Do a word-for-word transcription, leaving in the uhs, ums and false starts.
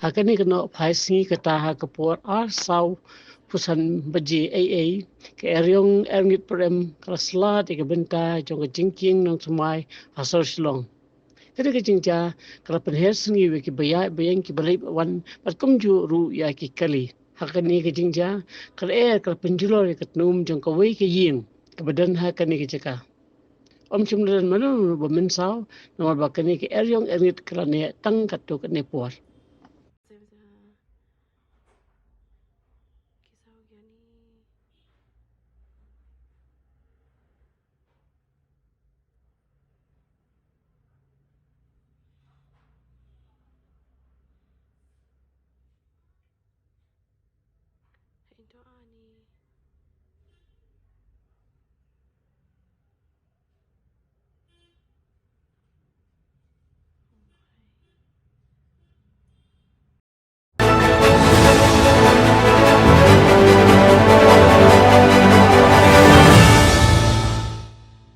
Ha kane ka nohphai sngi kata ha ka por ar saw phew san baje eiei, ka eriong erngit pyrem ka la slad ïa ka bynta jong ka jingkieng nongsumar ha sor Shillong. Kane ka jingjia ka la pynher sngi ïa ki baïaid baïeng ki balei wan bad kumjuh ruh ïa ki kali. Ha kane ka jingjia ka la er ka la pynjulor ïa ka tnum jong kawei ka ïing kaba don ha kane ka jaka. Ym shym la don mano mano ba mynsaw namar ba kane ka eriong erngit ka la neh tang katto katne por.